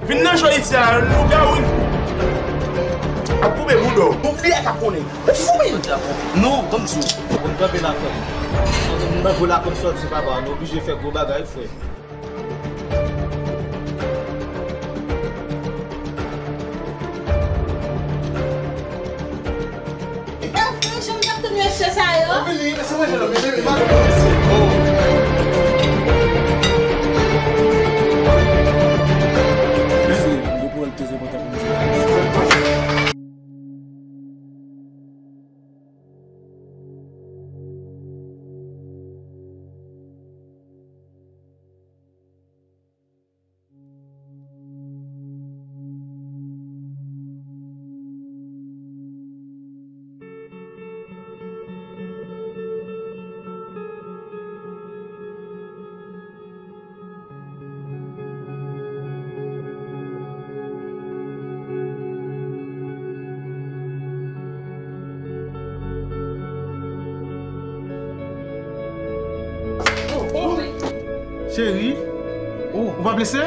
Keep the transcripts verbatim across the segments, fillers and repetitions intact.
Vin nan cho isi a, lougawou ap koupe bouda w. Ou bliye ak ap konnen. Ou fou menm. Non, ban m di w. Ou konn kanpe la, frè m. M nan gwo lakòm sòti, papa. Nou oblije fè gwo bagay, frè. Èske w janm t ap tann mesye sa yo? Ou vini, mesye manje nan men, men, men, men, mesye. Mesye, m gen pawòl trè enpòtan pou m di. Oh, oh. Cheri, oh, ou pa blese?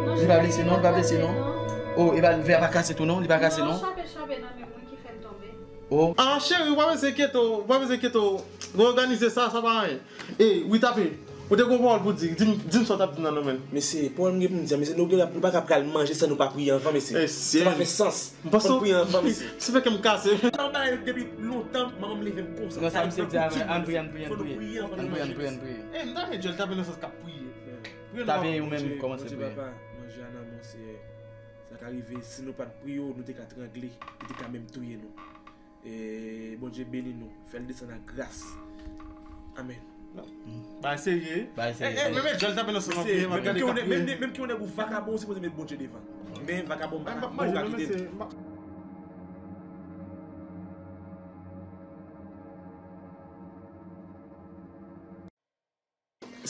Non, li pa blese non, li pa blese non. Oh, e pa vè a pa kase tou non, li pa kase non. Chape, chape nan men mwen ki fè l tonbe. Oh. Ah, cheri, ou pa bezwen enkyete w, ou pa bezwen enkyete w. Reòganize sa, sa pa anyen. E, wi, tape. Ou te gon pawòl pou di, di m, di m sa w t ap di nan nonm. Mesye, pawòl m gen pou m di a, mesye, nou gen, nou pa ka pral manje san nou pa priye anvan, mesye. Sa pa fè sans. Fò n priye anvan, mesye. Sa fè kè m kase. Nan bagay depi lontan, manman m leve m konsa. Non, sa misye di a, ann priye, ann priye, ann priye. Ann priye, ann priye, ann priye. E, m ta fè djòl tape nan sans k ap priye. Tape ou menm, kòmanse priye. Bondye papa, manje a nan men w, Seyè. Sa ka rive, si nou pa t priye w, nou te ka trangle, li te ka menm touye nou. E Bondye beni nou, fè l desann ak gras. Amèn. Bagay serye. Bagay serye. E, e, men, men, djòl tape nan sans. Mesye, menm ki yon nèg, menm, menm ki yon nèg ou vakabon, ou sipoze met Bondye devan. Men vakabon m pa ka, m pa ka kite l.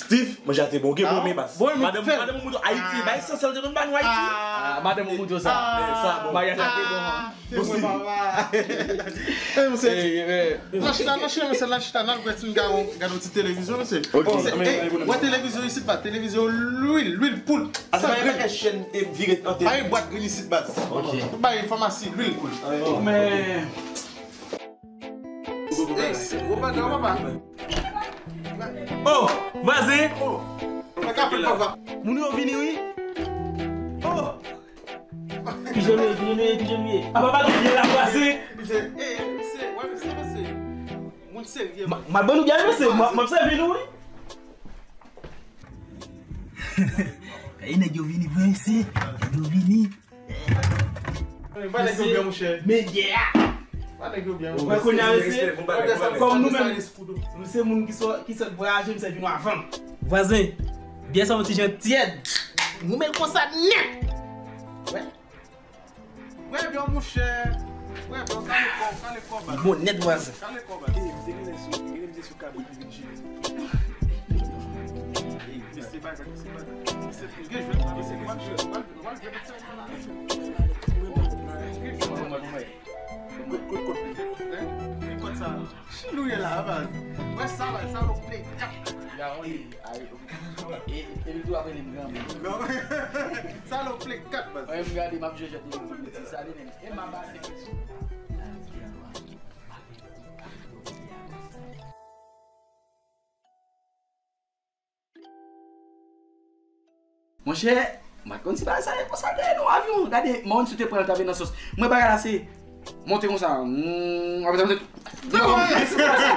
Steve, manje a te bon, gen bon men baz. Madanm, madanm ou mouto Ayiti, bay san sèl te konn ba nou Ayiti. Ah, madanm ou mouto sa. Maryaj la te bon. Bon, si. Nan chita, nan chita, mesye, nan chita, nan gwèt yon gade yon ti televizyon, mesye. Wè televizyon isit, pa televizyon lwil, lwil poul. Ase pa yon pakèt chèn e vire antèn. Pa yon bwat grenn isit, baz. Bay enfòmasi, lwil poul. Men. Ey, se gwo bagay, papa. Oh, vwazen! Oh, mwen ka fè papa. Moun yo vini, wi. Oh! Kijan nou ye, kijan nou ye, kijan nou ye? A papa, nou byen la, vwazen. Misye, ey, misye, wè, misye, misye. Moun serye. M ap ban nou byen, mesye. M ap, m ap sèvi nou, wi. Ey, nèg yo vini vre, mesye. Nèg yo vini. Pa nèg yo byen, monchè. Men byè a. Pa nèg yo byen. Ou wè kounye a, mesye, kòm nou menm, nou se moun ki sò-, ki sot vwayaje, misye vin avan. Vwazen, byè sa yon ti jan tyèd. Nou met l konsa nèt. Wè. Wè byen, monchè. Wè byen, kale kò, kale kò, baz. Bon nèt, vwazen. Kale kò, baz. Ey, misye genlè sou, genlè misye sou kabrit li vin jile. Ey, misye bagay, misye bagay. Misye gen jwèt la, misye gen jwèt. Kot, kot, kot li? Hein? Kot sa? Chilou ye la, baz. Wè sa, wè sa, nou play kat. Ya, on li. Ay, e, e, e li tou apre li granmoun. Sa, nou play kat, baz. Mwen, m gade, m ap jwe jwèt li, li di sa, li menm. E m ap pase. Monchè, m pa t konn si bagay sa ye konsa dèyè nan yon avyon. Gade, mwen si w te pran l tape nan sòs. Mwen bagay la se monte konsa. Mm, apre sa, monte. Non, vye sansasyon.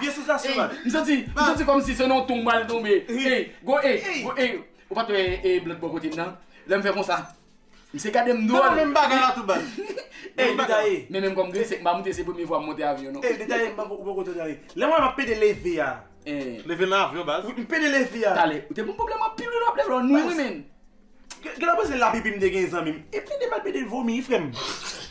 Vye sansasyon, man. M santi, m santi kòmsi se nan yon tou m pral tonbe. Ey, go, ey, go, ey. Ou pa t wè, e, Blood bò kote m nan? Lè m fè konsa. Misye gade m dwòl. Menm bagay la tou, baz. Ey, detaye. Men menm kòm grense, m pa moute, se premye fwa m monte avyon, non. Ey, detaye, m pa, ou poko detaye. Lè mwen m ap pede leve a. Leve nan avyon, baz. M pede leve a. Talè, ou te bon pwoblèm anpil, wi, w ap leve lò nwi, wi, men. Gen lè panse lapipi m te gen zanmi m. E pede m al pede vomi, frè m.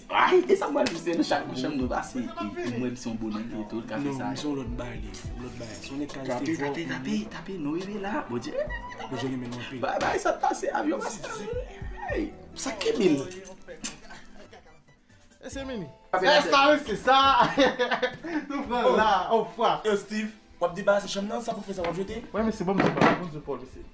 Mesye, ay, e sa m pral di, se nan chak yon chanm nou pase, e, e mwen, se yon bon nèg li tou, l ka fè sa. Non, se yon lòt bagay li, lòt bagay. Se yon nèg ka reste fò. Tape, tape, tape, tape, nou rive la, Bondye renmen nou. Bondye renmen nou anpil. Bay, bay, sa t pase, avyon pase. Hey! Sa kenbe l. E se mini. Sa, mesye, sa. Nou pran la, on fwa. Yo, Steve, w ap debarase chanm nan, sa pou fè sa w ap jete? Wè, mesye, ban m di w, ban m di w, Paul, mesye.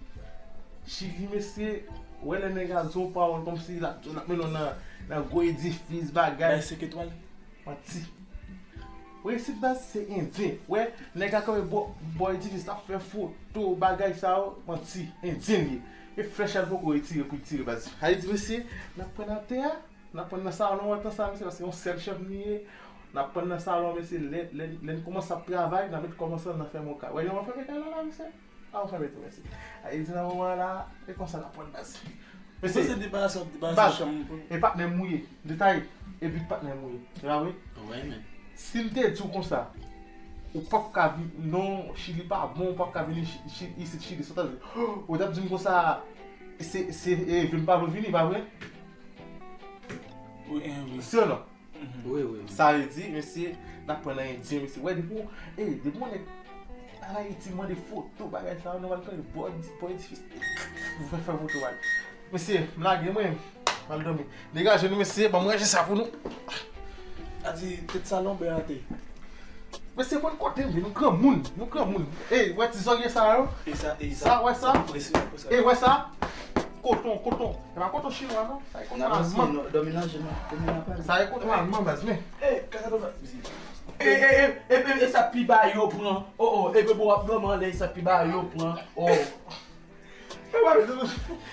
Chili, mesye, wè lè nèg la di yon pawòl kòmsi l ap, l ap mennen w nan, nan gwo edifis, bagay. Bay senk etwal. Manti. Wè, isit baz, se endyen. Wè, nèg la kanpe bò, bò edifis, l ap fè foto, bagay sa yo, manti. Endyen li ye. E flèch la l poko retire pou l tire, baz. Sa vle di, mesye, n ap pran nan tè a. N ap pran nan salon an tan sa, mesye, paske yon sèl chanm li ye. N ap pran nan salon, mesye, lè, lè, lè n kòmanse ap travay, n ap met kòm ansanm nan fèmen kay. Wè jan w ap fèmen kay la, la, mesye? A, w fèmen tou, mesye. A, e di nan moman an la, e konsa n ap pran baz. Mesye, se debarase, debarase chanm pou e patnè m ou ye, detaye, e big patnè m ou ye. Se pa vre? Wi, men. Si m te di w konsa, ou p ap ka vin, non, Chili pa bon, ou p ap ka vini Chi-, Chi-, isit Chili, sa w t ap di? Ou t ap di m konsa, se, se, e, vle m pa vle vini, pa vre? Wi, en, wi. Si ou non? Mhm. Wi, wi, wi. Sa vle di, mesye, n ap pran nan endyen, mesye. Wè, depi w, e, depi w nèg al Ayiti, mande foto, bagay sa yo, nou al kanpe bò, bò edifis. Ou fè, fè foto, al. Mesye, m lage, mwen, m al dòmi. Degaje nou, mesye, ban m ranje sa pou nou. A di, tèt sa lonbè atè. Mesye, konn kote m ye, nou granmoun, nou granmoun. Ey, wè ti zòrye sa yo? E sa, e sa. Sa, wè sa? Sa prese, sa prese. Ey, wè sa? Koton, koton. E pa koton chinwa, non. Sa e koton alman. N ap dòmi nan je nou. Dòmi nan pale. Sa e koton alman, baz, men. Ey, kaka dòmi, mesye. E, e, e, e, e, e sa pi ba yo pran. O, o, e bebe w ap dòmi anlè, e sa pi ba yo pran. O.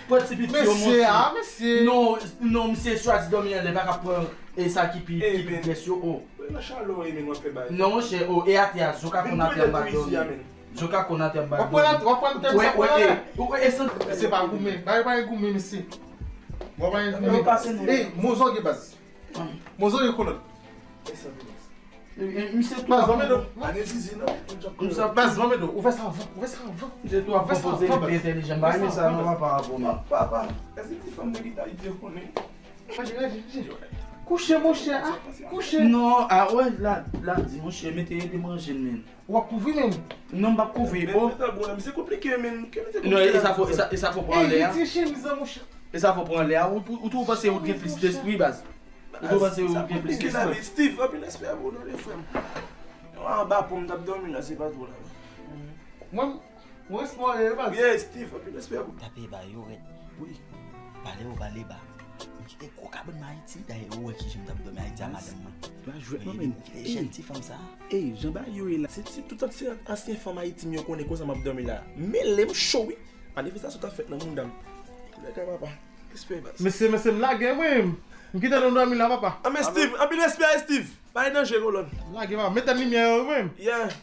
Pran ti piti yo monte. Mesye, a, mesye. Non, non, misye chwazi dòmi anlè, pa ka pran, e sa ki pi, ki pi grès yo, o. Nan chalè w ye, men w ap fè bagay. Non, monchè, o, e atè a, zo ka konn atè anba dòmi. Zo ka konn atè anba dòmi. W ap pran, w ap pran tèm sa, w ap pran. Wè, wè, e, e, e, san. Mesye pa goumen, pa, pa goumen, mesye. Bon, pa goumen. Yo pase nou. Ey, mozò gen baz. Mozò gen kolòn. E sa, Misye tou. Baz, ban m ede w. Pa gen zizi, non. Baz, ban m ede w. Ouvè sa anvan. Ouvè sa anvan. Misye tou ap konpoze li pi entèlijan. Ba, men sa, non, papa, avè w, men. Papa, èske ti fanm de Lita, li te konnen? Ranje, ranje, ranje. Kouche, monchè, a. Kouche. Non, a, wè, la, la, di, monchè, mete, ede manje, men. W ap kouvri, men. Non, m p ap kouvri, o. Men, men, bon, misye konplike, men. Non, e sa fò, e sa, e sa fò pran anlè a. Ey, retire chemiz lan, monchè. E sa fò pran anlè a. Ou, ou, ou tou panse ou gen plis lespri, baz. Ou tou panse ou gen plis lespri. Steve, anpil respè pou nou, le frè m. Anba pon m t ap dòmi la, se pa twò la. Mwen, mwen respè w, baz. Yeah, Steve, anpil respè pou. Tape ba yo rèd. Wi. Pale yo, pale ba. M kite gwo kabann nan Ayiti, dayè ou wè kijan m t ap dòmi Ayiti a madanm mwen. Pa jwèt non, men. Jèn ti fanm sa. Ey, jan ba yo ye la. Se ti, tout ansyen, ansyen fanm Ayiti m yo konnen konsa m ap dòmi la. Mele m cho, wi. Manifestasyon t ap fèt nan mounda m. Koulè ka papa. Respè, baz. Mesye, mesye, m lage, wi. M kite nou dòmi la, papa. A, men Steve, anpil respè a Steve. Pa gen danje, kolòn. M lage, papa. Met an limyè yo, wi. Yeah.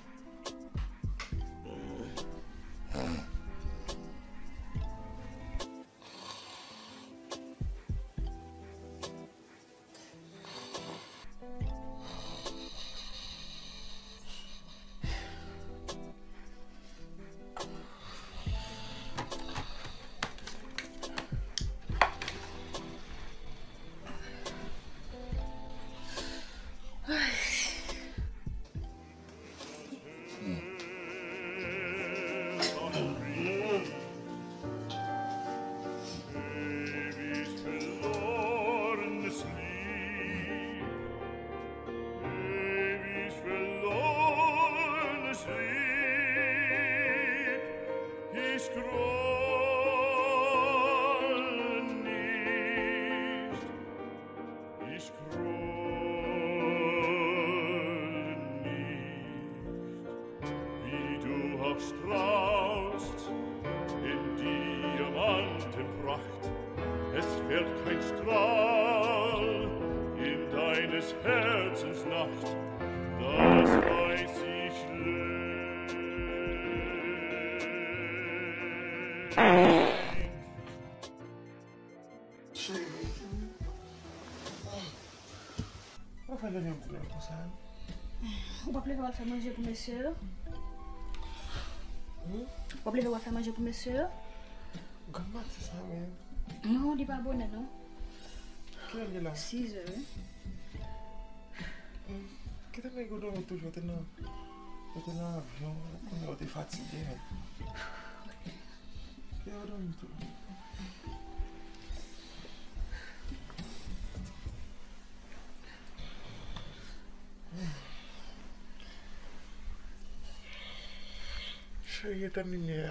Strahlst in Diamantenpracht, es fehlt kein Strahl in deines Herzens Nacht, das weiß ich, Licht. Cheri. Ou fè leve m koulè konsa? Ou p ap leve w al fè manje pou mesye yo? Hmm? W ap leve w al fè manje pou mesye yo? Granmati sa menm. Non, li pa bonè non. Kilè l ye la? Sizè wi. Hmm. Kite nèg yo dòmi toujou, yo te nan, yo te nan avyon, kounye a yo te fatige menm. Kite yo dòmi tou. Cheri, etenn limyè a.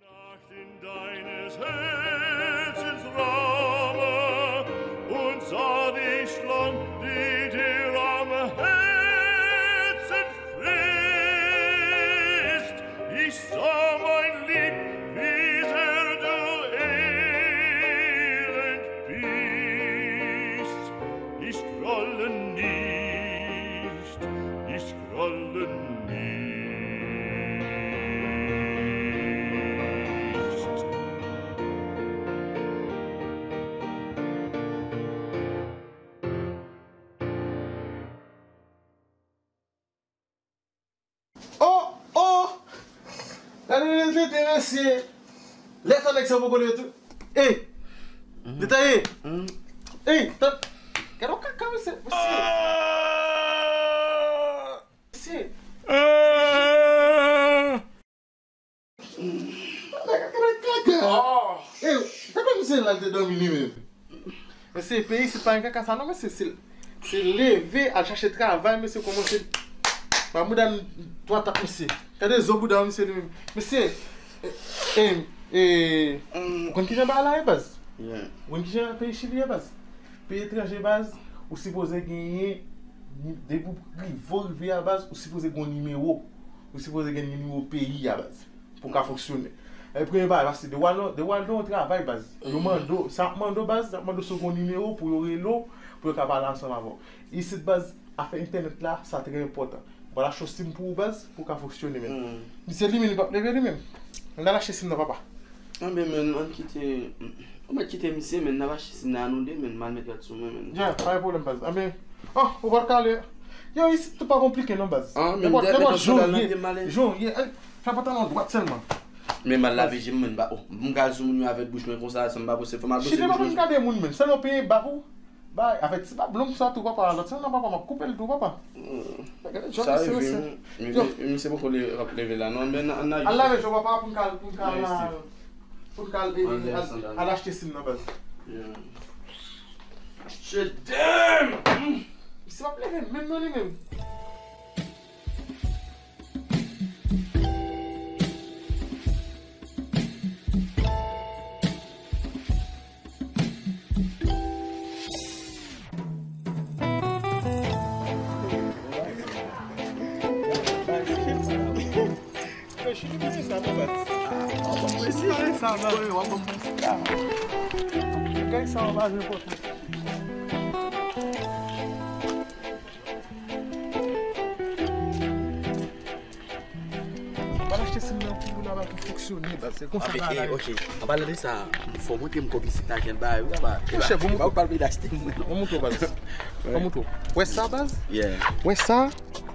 Nacht in deines Herzens Raum und sah die Schlange, die dir am Herzen frisst. Ich sah, mein Lieb, wie sehr du elend bist. Ich grolle nicht, ich grolle nicht. Oh, oh! Gade lè tete, mesye. Lè sa nèg sa poko leve tou. Ey! Detaye! Ey! Gade yon kaka, mesye! Mesye! Mesye! Gade kaka! Ey! Gade mesye la te dòmi li menm. Mesye, peyi isit pa gen kaka sa non, mesye. Se, se leve, al chache travay, mesye, kòmanse ba mouda n twa tap, mesye. Gade zo bouda, mesye, li menm. Mesye, e, e, e, ou konn kijan bagay la ye, baz? Ou konn kijan peyi Chili ye, baz? Peyi etranje, baz, ou sipoze genyen, depi w rive, w rive a, baz, ou sipoze gen yon nimewo. Ou sipoze gen nimewo peyi a, baz. Pou w ka fonksyone. E premye bagay, paske depi w al nan, depi w al nan yon travay, baz, yo mande w, sa ap mande w, baz, sa ap mande w si w gen yon nimewo pou yo rele w, pou yo ka pale ansanm avè w. Isit, baz, afè entènèt la, sa trè enpòtan. Mwen pral achte yon sim pou ou, baz, pou w ka fonksyone, men. Misye li menm, li p ap leve li menm. Ann al achte sim nan, papa. Anben, men, ann kite, ou mèt kite misye, men, n ap achte sim nan a nou de, men, m al met rad sou mwen, men. Ya, pa gen pwoblèm, baz. Anben, oh, ou pa t ka ale. Yo, isit tou pa konplike non, baz. Nenpòt, nenpòt jan w ye, jan w ye, fè pantalon dwat sèlman. Men m al lave je m, mwen, m pa, oh, m ka al sou moun yo avèk bouch mwen konsa, sa m pa posib, fò m al bwose bouch mwen. Chile pa konn gade moun menm, sèlman peye bak ou. Bay, avètisi pa blonm sa tou, papa, lòt sèlman, papa, m ap koupe l tou, papa. Gade djòl misye, mesye. Yo. Misye poko leve la non, men ann al lave je w, papa, pou n ka al, pou n ka al, pou n ka al, e, al achte sim nan, baz. Shit, damn! Misye p ap leve menm non, li menm. Yo, Chili, bagay sa, non, baz. Chili, bagay sa, baz. Bagay sa, baz, nenpòt. Al achte sim nan pou moun aba pou fonksyone, baz. Se konsa bagay la ye. Ok. An palan de sa, fò w montre m kòb isit la, jan l bay, wi, aba. Monchè, bon, ou pa vle achte moun. Bon, montre w, baz. Bon, montre w. Wè sa, baz? Yeah. Wè sa?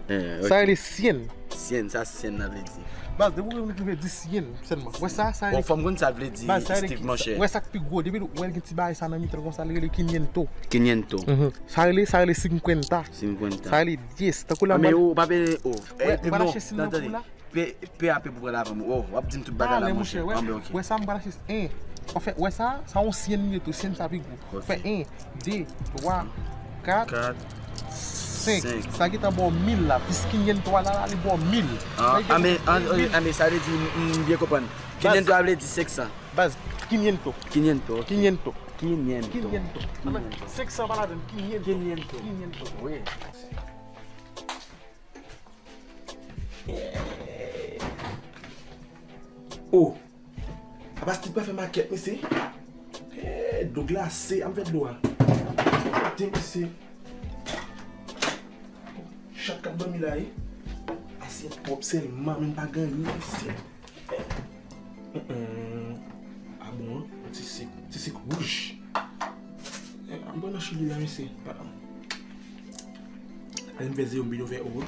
Sa rele syen. Syen, sa syen nan vle di. Baz, depi w rive di syen sèlman. Wè sa, sa rele. Bon, fò m konn sa l vle di, Steve, monchè. Wè sa k pi gwo. Depi w wè l gen ti bagay sa nan mitan l konsa, li rele kinnyento. Kinnyento. Mhm. Sa rele, sa rele cinquenta. Cinquenta. Sa rele dies. Tankou la, men ou pa pe, oh, wè, eh, m pa non, lache syen nan pou la. Pe, pe ape pou pral avan m. Oh, w ap di m tout bagay la, monchè. Wè, wè sa, m pa lache syen. Anfen, wè sa, sa yon syen li ye tou, syen sa pi gwo. Fè en, de, twa, kat, senk. Sa gentan ba w mil la. Plis kinnyento a la, la, li ba w mil. Ah, ah, men, ah, ah, men, sa vle di, m, m byen konprann. Kinnyento a vle di senk san. Baz, kinnyento. Kinnyento, ok. Kinnyento. Kinnyento. Kinnyento. Senk san pa ladann, kinnyento. Kinnyento. Kinnyento. Wi. Oh. Apa Steve pa fè makèt, mesye? Eh, dlo glase, ap fè dlo a. Kote, mesye? Chat k ap dòmi la, wi. Asyèt pwòp sèlman, men pa gen anyen, mesye. Eh, eh, eh. Ah bon, ti sik, ti sik wouj. Eh, ap pran nan chili la, mesye. Ah, ah. Alè m fè zewo, m vin fè o.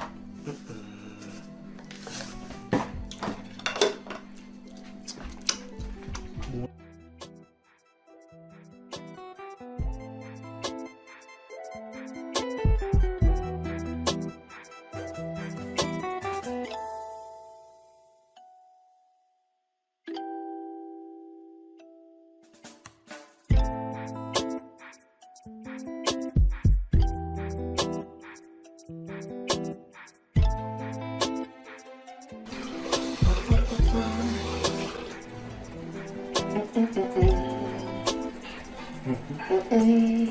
Mm, mm.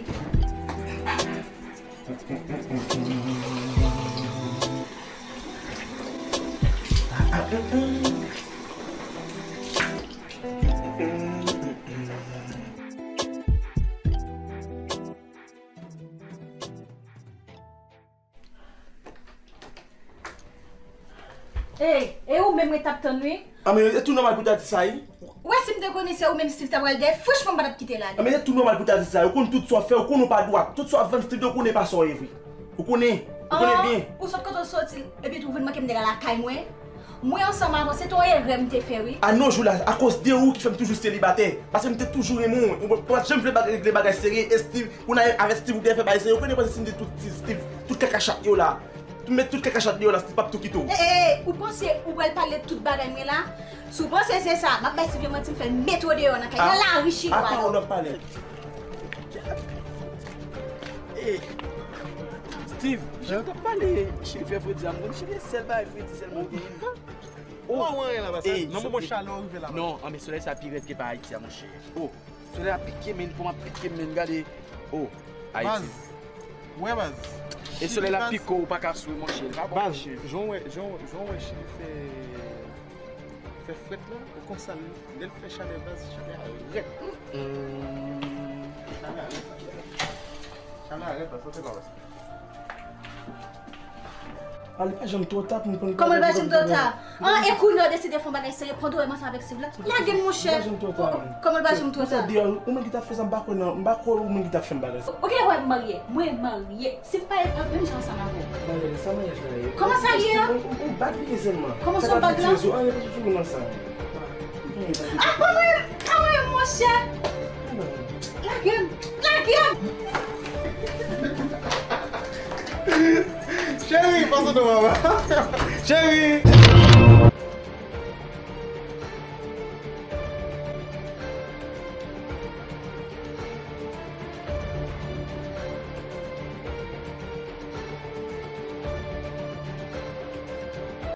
Ey, e ou menm mwen t ap tann wi. Ah, men e tou nòmal pou w ta di sa, wi. Ou wè si m te konnen se ou menm Steve ta pral dèyè, franchman m pa t ap kite l ale. Ah, men e tou nòmal pou w ta di sa, wi. Ou konn tout sa w fè, ou konn ou pa dwat. Tout sa w ap vann Steve, ou konnen pa sa w ye vre. Ou konnen, ou konnen byen. Ou sot kote w soti, epi tou w vin manke m dèyè lakay mwen. Mwen ansanm avè w, se te yon erè m te fè, wi. A no jou la, akoz de ou ki fè m toujou selibatè. Paske m te toujou renmen w. Ou pa t janm vle bag-, regle bagay serye, e Steve, ou nan avè Steve, ou te fè bagay serye. Ou konnen panse si m te tout Steve, tout kaka chat yo la. M met tout kaka chat deyò la, Steve p ap tou kite w. E, e, e, ou panse ou pral pale tout bagay mwen la? Si w panse se sa, m ap bay Steve yon manti, m fè l mete w deyò nan kay. Nan lari chili w pral. A pawòl w ap pale. E, Steve, jan w t ap pale chili fè fredi a, m konn chili e sèl bagay fredi sèlman w genyen. Ou wè anyen la, baz. Non, bon, bon, chalè w rive la, baz. Non, anben solèy sa pi rèd ke pa Ayiti a, monchè. Oh, solèy la pike men, kòman pike men, gade. Oh, Ayiti. Baz. Wè, baz. E solèy la pike w, ou pa ka swe, monchè. Li pa bon, monchè. Baz, jan w wè, jan w, jan w wè chili fè, fè frèt la, ou konsa, lè l fè chalè, baz, chalè a rèd. Chalè a rèd. Chalè a rèd, baz, sa se pa, baz. A, li pa janm twò ta pou m konn. Kòman li pa janm twò ta? An, e kounye a w deside fè yon bagay serye, pran dwòl ansanm avèk Steve la. Lage m, monchè. Li pa janm twò ta. Kòman li pa janm twò ta? Ou sa deyò, ou menm ki t ap fè sa, m pa kwè nan, m pa kwè ou menm ki t ap fè m bagay sa. Ou genlè wè m marye, mwen marye. Steve pa, pa menm jan ansanm avè w. Maryaj, sa maryaj la ye? Kòman sa ye a? Ou, ou, ou bag li ye sèlman. Kòman sa w bag la? Sa pa ti rezo, anyen pa sou nan sa. Ah, pa mwen, pa mwen, monchè. Lage m, lage m. Cheri, pase non, papa. Cheri.